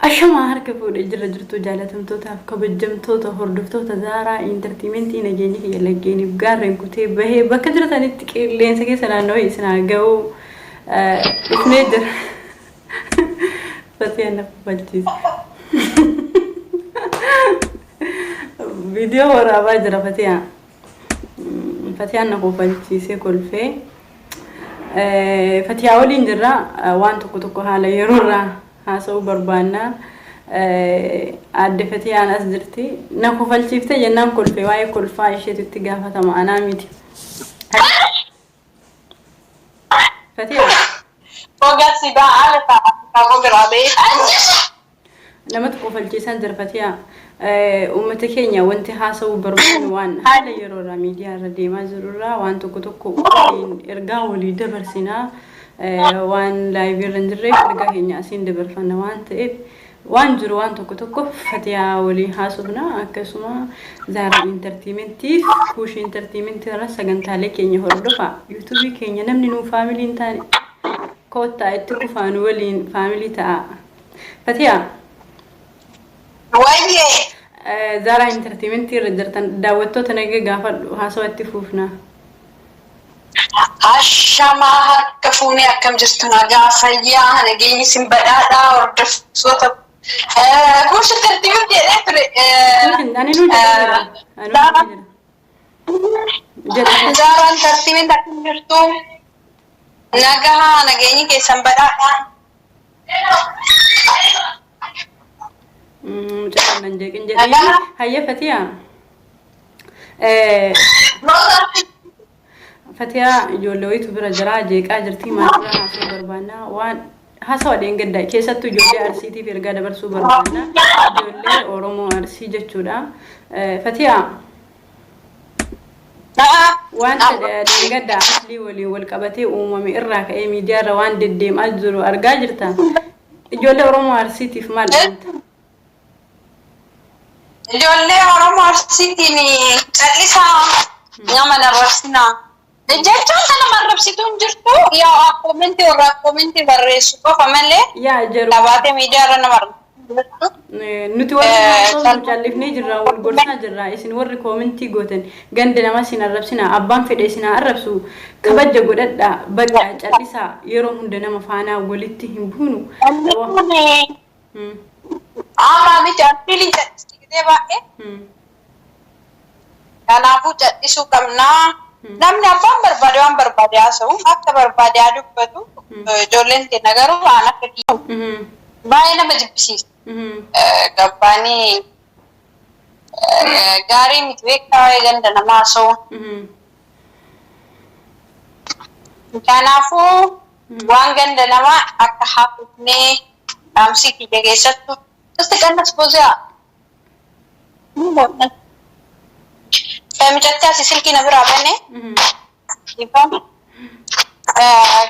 Ashamaa harka fuudhee jirra jirtu jaalatamtootaaf kabajamtoota hordoftoota Zaaraa Intartiimentii nageenyi kiyya laggeeniif gaarreen kutee bahee bakka jirtanitti qilleensa keessa naanna'ee isin haa ga'u dhufnee jira. Fatiyaan na kofalchiise. Viidiyoo waraabaa jira Fatiyaa. Fatiyaan na kofalchiisee kolfee. Fatiyaa waliin jirra waan tokko tokko haala yeroorraa haasa'uu barbaanna. Aadde Fatiyaan as jirti. Na kofalchiiftee jennaan kolfee waa'ee kolfaa isheetu itti gaafatama anaa miti. Fatiyaa. Ogassi ba'aala ta'a biraa beeku. Namatti kofalchiisaa jira Fatiyaa. Uummata keenya wanti haasa'uu barbaannu waan haala yeroo irraa miidiyaa irra deemaa jiru irraa waan tokko tokko waliin ergaa walii dabarsinaa waan laayivii irra hin jirreef ergaa keenya asiin dabarfanna waan ta'eef waan jiru waan tokko tokko Fatiyaa waliin haasofna akkasuma Zaaraa Intartiimentiif Kuush Intartiimentii irra sagantaalee keenya hordofa yuutuubii keenya namni nuu faamilii hin taane koottaa itti kufaa nu waliin faamilii ta'a. Fatiyaa. Wayyee. Zaaraa Intartiimentii irra jirtan daawwattoota naga gaafadhu haasawa itti fuufna. Ashamaa harka fuunee akkam jirtu nagaa fayyaa nageenyi isin badhaadhaa hordoftoota Kuush Intartiimentii jedhee ture. Ani nuu jedhee jira. Ani nuu jedhee jira. Zaaraa Intartiimentii akkam jirtu nagaa nageenyi keessan badhaadhaa. Mucaan nan jeeqin jedhee hayya Fatiyaa. Fatiyaa ijoollee wayitu bira jira jeeqaa jirti maalirraa haasa'uu barbaanna waan haasawa dheengaddaa keessattuu ijoollee Arsiitiif ergaa dabarsuu barbaanna ijoollee Oromoo Arsii jechuudha. Fatiyaa. Wanta dheengaddaa Aslii waliin wal qabatee uumame irraa ka'ee miidiyaa irra waan deddeemaa jiru argaa jirta. Ijoollee Oromoo Arsiitiif maal dhaamta? Ijoollee Oromoo Arsiitiin callisaa nama narrabsinaa. Jechuun kan nama arrabsitu hin jirtu yaa koomentii warra koomentii barreessu qofa malee Yaa jaru. dhabaatee miidiyaa irra nama arrabsitu hin jirtu. Nuti warri haasofnu callifnee jirra wal gorsaa jirra isin warri koomentii gootan ganda nama isin arrabsina abbaan fedhe isin haa arrabsu kabaja godhadha bakka callisaa yeroo hunda nama faanaa walitti hin buunu. Namni kun Amma miti artiiliin callisti gisee baay'ee. Kanaafuu callisuu qabnaa. Namni abbaan barbaade waan barbaade haasa'u akka barbaade haa dubbatu. Ijoolleen keenya garuu waan akka kiyya baay'ee nama jibbisiisa. Gabbaanii gaarii miti beektaa waa'ee ganda namaa haasa'u. Kanaafuu waan ganda namaa akka haasofnee dhaamsii kiyya keessattuu. Just qannas boziyaa. Mucattii asii silkii na biraa bane.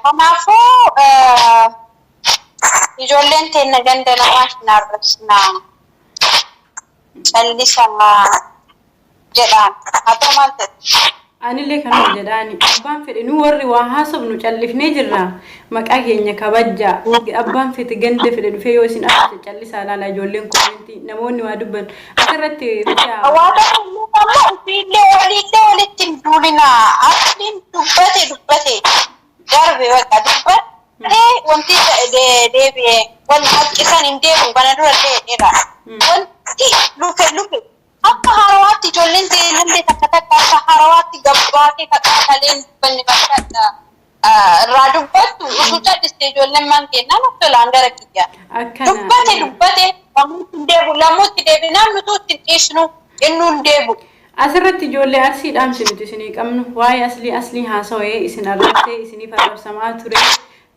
Kanaafuu ijoolleen teenna ganda namaa hin arrabsinaa. Callisaa jedhaan. Haa ta'u maal ta'e? Anillee kanuma jedhaani. Abbaan fedhe nu warri waa haasofnu callifnee jirra. Maqaa keenya kabajja. Abbaan fedhe ganda fedhe dhufee yoo isin arrabse callisaa laala ijoolleen koomentii namoonni waa dubban. Asirratti fitiyaa. Waa tokko illee amma ofiillee waliillee walitti hin duulinaa. Asliin dubbate dubbate darbe bakka dubbate wanti deebi'e wal haqqisan hin deebi'u kana dura illee dheeraa. Wanti lufe lufe Akka haarawaatti ijoolleen teenallee takka takka akka haarawaatti gabbaatee kaqaaqalee hin dubbanne bakka irraa dubbattu utuu cal'iste ijoolleen maan kennaan of tolaan gara kiyya. Akkana. Dubbate dubbate lammuutti hin deebi'u lammuutti deebinaan nutuu itti hin dhiisnu innuu hin deebi'u. Asirratti ijoollee Arsii dhaamsi nuti isinii qabnu waa'ee aslii aslii haasawee isin arrabsee isiniif arrabsamaa ture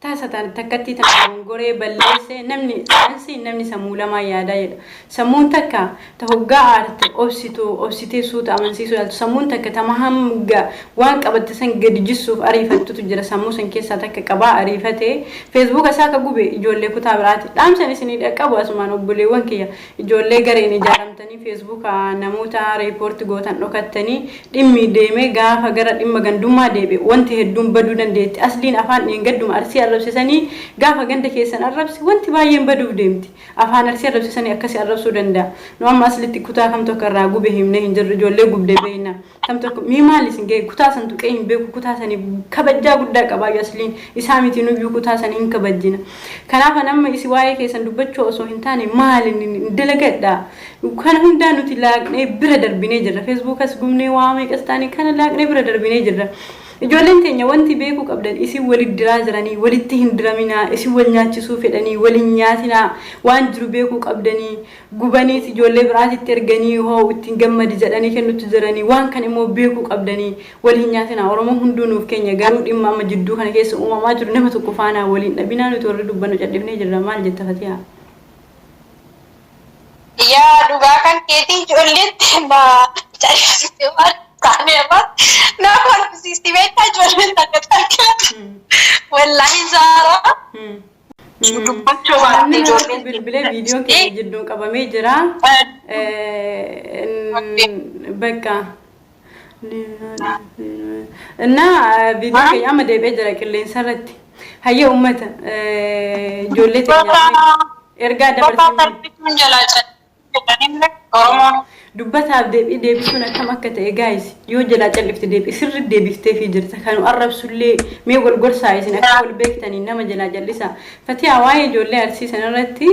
Tasa tan takkattii tana dogongoree balleesse namni saayinsii namni sammuu lamaan yaadaa jedha. Sammuun takka ta hoggaa aarte obsitu obsitee suuta amansiisuu yaaltu sammuun takka tama hanga waan qabatte san gadi jissuuf ariifattutu jira sammuu san keessaa takka qabaa ariifate feesbuuka isaa ka gube ijoollee kutaa biraati dhaamsan isinii dhaqqabu asumaan obboleewwan kiyya ijoollee gareen ijaaramtanii feesbuuka namoota reepoorti gootan dhokattanii Dhimmi deemee gaafa gara dhimma gandummaa deebi'e wanti hedduun baduu dandeetti. Asliin afaan dheengadduma Arsii arrabsisanii gaafa ganda keessan arrabse wanti baay'een baduuf deemti. Afaan Arsii arrabsisanii akkasi arrabsuu danda'a. Nu amma aslitti kutaa kamtu akka irraa gube himnee hin jirru ijoollee gubde beekna. Kam tokko mee maal isin ga'e kutaa san tuqee hin beeku kutaa saniif kabajjaa guddaa qabaayu asliin isaa miti nuyyuu kutaa san hin kabajjina. Kanaaf an amma isi waa'ee keessan dubbachuu osoo hin taane maal inni dalagadha. Kana hundaa nuti laaqnee bira darbinee jirra. Feesbuukas gubnee waa meeqas taane kana laaqnee bira darbinee jirra. Ijoolleen teenya wanti beekuu qabdan isin walit diraa jiranii walitti hin diraminaa isin wal nyaachisuu fedhanii wal hin nyaatinaa waan jiru beekuu qabdanii gubaniis ijoollee biraatitti erganii hoo ittiin gammadi jedhanii kennutti jiranii waan kana immoo beekuu qabdanii wal hin nyaatinaa Oromoon hunduu nuuf keenya garuu dhimma amma jidduu kana keessa uumamaa jiru nama tokko faanaa wal hin dhabinaa nuti warri dubbannu cadhifnee jirra maal jetta Fatiyaa? Yaa dhugaa kan keetii ijoolleen teenna callisite waan taane afaan na kolfisiisti beektaa ijoolleen takka takka wallaahi Zaaraa dubbachuu baatte Namni irratti ijoolleen bilbilee viidiyoon keenya jidduun qabamee jira. Bakka. Innaa viidiyoon keenya amma deebi'ee jira qilleensa irratti. Hayyee uummata ijoollee teenyaa ergaa Dubbata dabarsinee. salphisuun jalaa jedhanii Oromoon. Dubbataaf deebii deebisuun akkam akka ta'e guys yoo jalaa callifte deebii sirri deebifteefii jirta kan arrabsullee mee wal gorsaa isin akka wal beektanii nama jalaa callisa. Fatiyaa waa'ee ijoollee Arsii sanarratti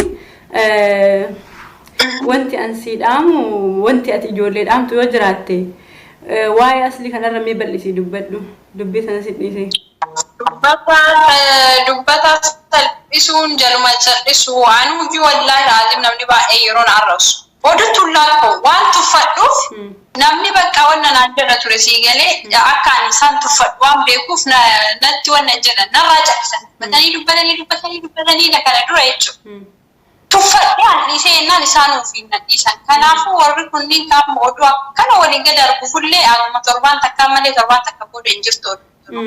wanti an sii dhaamu wanti ati ijoollee dhaamtu yoo jiraatte waa'ee aslii kanarra mee bal'isii dubbadhu dubbii sana si dhiisee. Dubbata salphisuun jaluma cal'isu anuyyuu wallaahi raazim namni baay'ee yeroo na arrabsu. Oduu tullaa koo waan tuffadhuuf namni bakka wanna naan jedha ture sii galee akka ani isaan tuffadhu waan beekuuf natti wanna hin jedhan narraa cal'isan dubbatanii dubbatanii dubbatanii dubbatanii na kana dura jechuudha. Tuffadhee an dhiisee jennaan isaan ofiin na dhiisan. Kanaafuu warri kunniin qaama oduu akkana waliin gad arguufullee akkuma torbaan takkaa malee torbaan takka booda hin jirtu oduun tunu.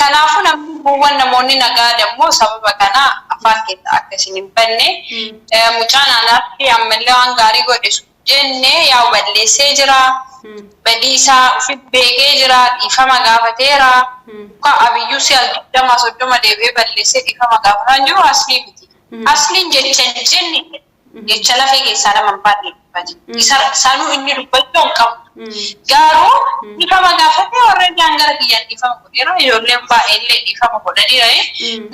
Kanaafuu namni gowwan namoonni nagaa dammoo sababa kana afaan keessa akka isin hin banne mucaan anaatti ammallee waan gaarii godhe sun jenne yaa'u balleessee jira. Badii isaa ofi beekee jira dhiifama gaafateera. Ka abiyyuu si'a 20 30 deebi'ee balleessee dhiifama gaafataa hin jiru aslii miti. Asliin jecha hin jenne jecha lafee keessaa nama hin baanne dubbate. Isa sanuu inni dubbachuu hin qabu. Garuu dhiifama gaafatee warra ijaan gara kiyyaan dhiifama godheera. Ijoolleen baay'eellee dhiifama godhaniira.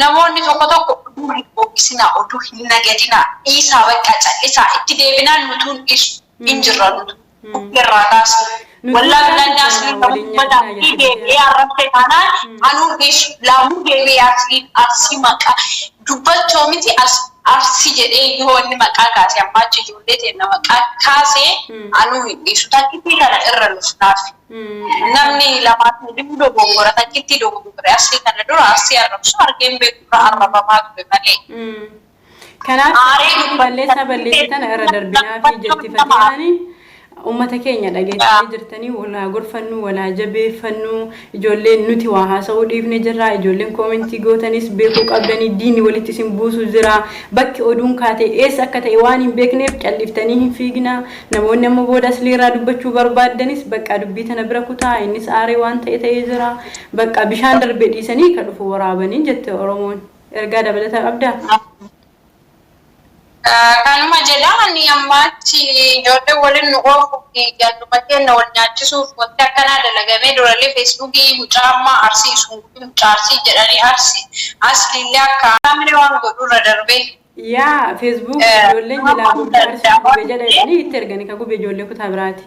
Namoonni tokko tokko oduu hin ho'isinaa, oduu hin nagadinaa, dhiisaa bakka callisaa itti deebinaan nutuun dhiisu hin jirra nutu. Irraa kaasne. Nuti Wallaa kaasne bilaan asliin kanaan waliin uffata nyaatinaa fi jettee deebi'ee arrabse taanaan anuu dhiisu laamuu deebi'ee asliin arsii maqaa dubbachoo miti as arsii jedhee yoo inni maqaa kaase ammaa achi ijoollee teenna maqaa kaase anuu hin dhiisu takkittii kana irra lufnaaf. Namni lamaa sadii dogongora takkittii dogongore aslii kana dura arsii arrabsu argeen beeku dura arrabamaa ture malee. Kanaaf Aaree takkittii balleessaa balleessi tana irra darbinaafi jetti Fatiyaani. Uummata keenya dhageessanii jirtanii wal haa gorfannu, wal haa jabeeffannu. Ijoolleen nuti waa haasa'uu dhiifne jirra. Ijoolleen koomentii gootanis beekuu qabdanii diinni walitti isin buusu jira. Bakki oduun kaate eessa akka ta'e waan hin beekneef calliftanii hin fiigna. Namoonni amma booda asliirraa dubbachuu barbaaddanis bakka dubbii tana bira kutaa innis aaree waan ta'e ta'ee jira. Bakka bishaan darbe dhiisanii ka dhufu waraabanii jette Oromoon. Ergaa dabalataa qabdaa? Kanuma jedha ani ammaatti ijoollee waliin nu oofuu fi ganduma keenya wal nyaachisuuf wanti akkanaa dalagamee durallee feesbuukii mucaa ammaa arsii sun mucaa arsii jedhanii arsii asliillee akka kaamilee waan godhurra darbee. Yaa feesbuuk ijoolleen jalaa gubde arsii gube jedha jedhanii itti ergani ka gube ijoollee kutaa biraati.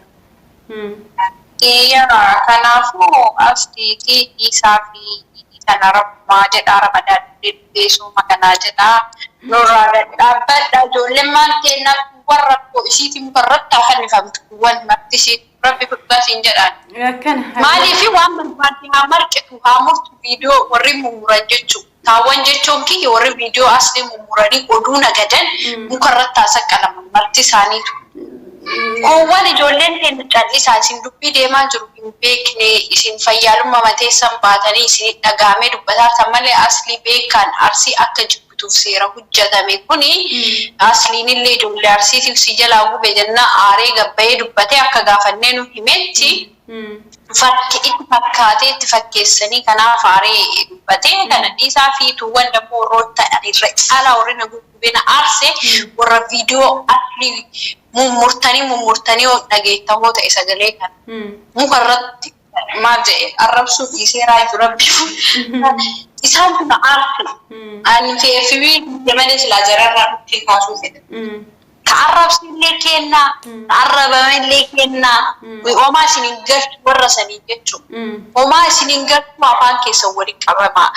Yaa kanaafuu asliitii dhiisaa fi kana rabbumaa jedhaa ramadaan dhufee sooma kanaa jedhaa nurraa gad dhaabbadha ijoolleen maan kennaa kuuwwan rakkoo isiitiin mukarratti haa fannifamtu kuuwwan marti isiitu rabbi fudhaa siin jedhaan. Akkana. Maaliif waan barbaadde haa marqitu haa murtu viidiyoo warri mummuran jechuu taawwan jechuun kiyya warri viidiyoo asli mummuranii oduu nagadan mukarratti haa saqqalaman marti isaaniitu. Kuuwwan ijoolleen keenya callisaa isin dubbii deemaa jiru hin beekne isin fayyaalummaa mateessan baatanii isin dhagaamee dubbataa malee aslii beekaan arsii akka jibbituuf seera hojjetame kuni asliinillee ijoollee arsiitiif si jalaa gube jennaa aaree gabbayee dubbatee akka gaafannee nu himetti. Fakki itti fakkaatee itti fakkeessanii kanaaf aaree dubbatee kana dhiisaa fi tuuwwan dammoo warroota ta'an irra caalaa warri na gurgubee na aarse warra viidiyoo asli mummurtanii mummurtanii yoo dhageettamoo ta'e sagalee kana muka irratti maal jedhe arrabsuu dhiisee raayyu rabbi isaan kun aarse. Ani FB malee silaa jararraa dhukkee kaasuu fedha. Ka arrabsillee kennaa, ka arrabamillee kennaa, homaa isin hin galchu warra sanii jechuudha. Homaa isin hin galchu, afaan keessan waliin qabamaa.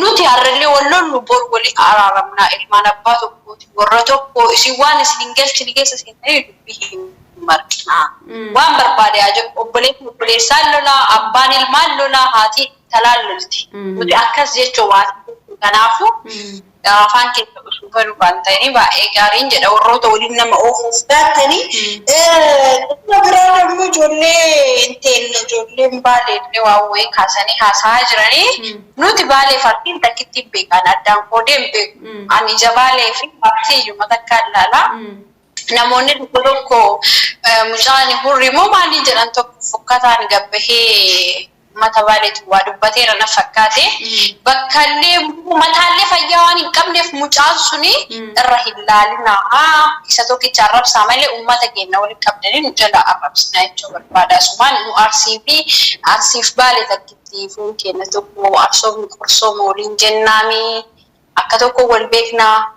Nuti har'allee wal lollu, boru waliin araaramnaa, ilmaan abbaa tokkooti warra tokko. Isin waan isin hin galchine keessa seentanii dubbii hin marqinaa. Waan barbaade haa jedhu, obboleessi obboleessaan lolaa, abbaan ilmaan lolaa, haati intalaan lolti. Nuti akkas jechuun waan kanaafuu afaan keessa osoo banuu waan ta'anii baay'ee gaariin jedha warroota waliin nama oofuuf gaattanii. Dhimma biraa immoo ijoollee hin teenne, ijoolleen Baalee illee waan wayii kaasanii haasa'aa jiranii. Nuti Baalee fi Arsiin takkitti beekan, addaan qoodee hin beeku. Ani ija Baalee fi Arsii iyyuma takkaan ilaalaa. Namoonni tokko tokko mucaan hurri moo maalii jedhan tokko fokkataan gabbahee uummata Baaleetu waa dubbateera na fakkaate. Bakka illee mataallee fayyaa waan hin qabneef mucaan suni irra hin laalinaa. Isa tokkicha arrabsaa malee uummata keenya walitti qabdanii nu jala arrabsina jechuu barbaada. Asumaan nu Arsii fi Arsiif Baalee takkitti foon keenya tokko, arsoomni qorsooma waliin jennaami. Akka tokko wal beeknaa,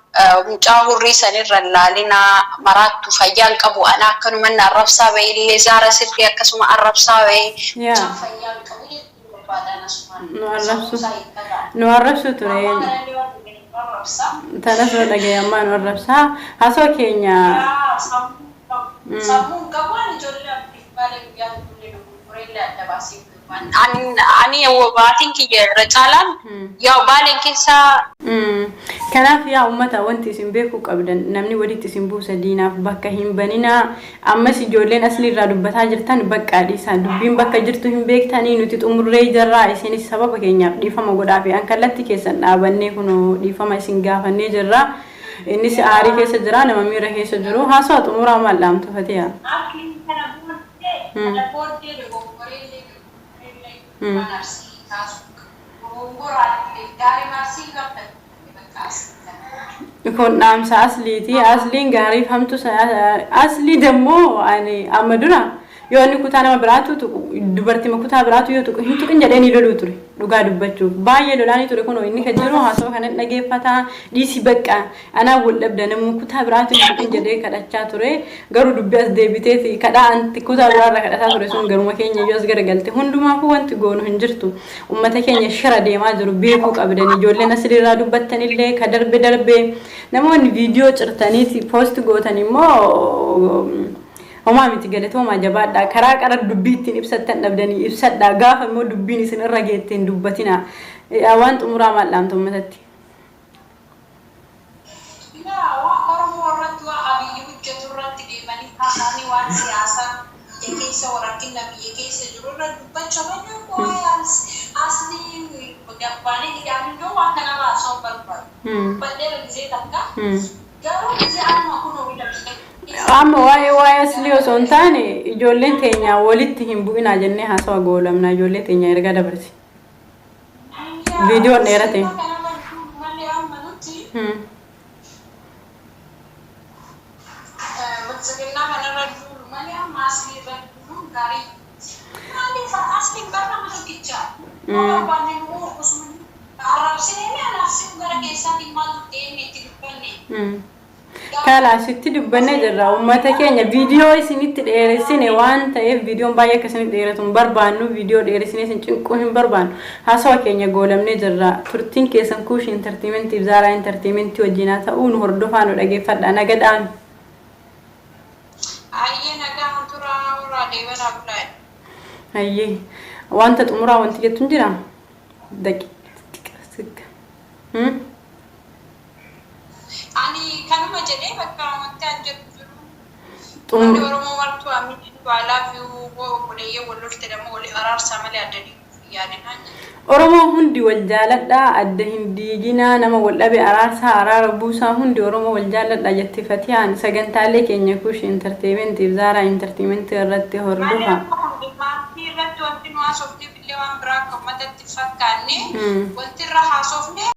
mucaa hurrii sanirra hin laalinaa, maraattu fayyaa hin qabu. Ana akkanuma inni arrabsaa ba'e illee zaara sirrii akkasuma arrabsaa ba'e. Mucaan fayyaa hin qabu jechuu barbaadan asumaan. Nu arrabsu. Sammuu isaa hiikkataa. Nu arrabsu ture. Ammaa kanallee waan dhageenye nu arrabsa. Tanas yoo dhagaye ammaa nu arrabsaa. Haasoo keenya. Yaa sammuu hin qabu. Sammuu hin qabu. Ani ijoollee Abdiif Baalee guyyaa tokkollee dogoggoree illee adda baasee hin beeku. Ani maatiin kiyya irra caalaan yaa Baaleen keessaa. Kanaaf yaa uummata, wanti isin beekuu qabdan, namni walitti isin buusa, diinaaf bakka hin baninaa. Ammas ijoolleen asli irraa dubbataa jirtan baqqaa dhiisaa, dubbiin bakka jirtu hin beektanii. Nuti xumurree jirraa, isinis sababa keenyaaf dhiifama godhaa fi an kallatti keessan dhaabannee kunoo dhiifama isin gaafannee jirra. Innis aarii keessa jira, nama miira keessa jiru. Haasawaa xumuraa maal dhaamtu, Fatiyaa? Akli kana booddee dogongoree illee waan Arsii kaasuu dogongoraan illee gaarii Arsii gaafa bakka Arsii kana. Kun dhaamsa Asliiti. Asliin gaariif hamtu Aslii dammoo ani amma dura yoo inni kutaa nama biraatu tuqu, dubartima kutaa biraatu yoo tuqu, hin tuqin jedhee ni loluu ture. Dhugaa dubbachuuf baay'ee lolaanii ture. Kunoo inni kan jiru haasawaa kana dhageeffataa, dhiisi bakka anaa wal dhabda, namuu kutaa biraatu hin tuqin jedhee kadhachaa ture. Garuu dubbii as deebiteeti kadhaa anti kutaa biraarra kadhataa ture sun garuma keenya iyyuu as garagalte. Hundumaafuu wanti goonu hin jirtu. Ummata keenya shira deemaa jiru beekuu qabdan. Ijoolleen asirraa dubbattanillee ka darbe darbe, namoonni viidiyoo cirtaniiti post gootan immoo homaa miti, galatoomaa, jabaadhaa. Karaa qara dubbii ittiin ibsattan dhabdanii ibsadhaa, gaafa immoo dubbiin isin irra geette hin dubbatinaa. Waan xumuraa maal dhaamtu uummatatti? Yaa waan Oromoo irratti, waan Abiyyi hojjetu irratti deemanii haasa'anii, waan siyaasaa biyya keessa, rakkina biyya keessa jiru irra dubbachuu malee waa'ee Aslii gabbaanii hidhaamindoo waan kanarraa haasa'uu barbaadu. Dubbadheera gizee takka, garuu gizee amma kunoo biyya Amma waa'ee Aslii osoo hin taane ijoolleen teenya walitti hin bu'inaa jennee haasawa goolamna. Ijoollee teenya ergaa dabarsi. Viidiyoon dheerate. Malee amma nuti biltsiginnaa kanarra duulu malee amma Aslii irra duuluun gaarii. Maaliif Asliin barnama tokkicha? Yoo barbaanne nu osuma arrabsinee mi anaaf gara keessaatiin maaltu deemne itti dubbanne. Kalaasitti dubbannee jirra. Uummata keenya, viidiyoo isinitti dheeressine waan ta'eef, viidiyoon baay'ee akka isinitti dheeratu hin barbaannu. Viidiyoo dheeressinee isin cinquu hin barbaannu. Haasawa keenya goolamnee jirra. Turtiin keessan Kuush Entertainmentiif Zaaraa Entertainmentii wajjin haa ta'uu. Nu hordofaa, nu dhageeffadha. Nagadhaan. Ayyee, nagaan turaa, horaa deebanaa bulaa. Hayyee, wanta xumuraa wanti jettu hin jiraa? Daqiiqa. Ani kanuma jedhee bakka wanti an jedhu jiru. Wanni Oromoo martuu amiin, I love you, obboleeyyee wal lolte dammoo walii araarsaa malee adda diiguuf hin yaadinaa jedhe. Oromoo hundi wal jaaladhaa, adda hin diiginaa, nama wal dhabe araarsaa, araara buusaa, hundi Oromoo wal jaaladhaa jette Fatiyaan. Sagantaalee keenya Kuush Entertainmentiif Zaaraa Entertainmentii irratti Malee hordofa. amma kun maatii irratti haasofneef illee waan biraa akka uummatatti hin fakkaanne, wanti irra haasofne.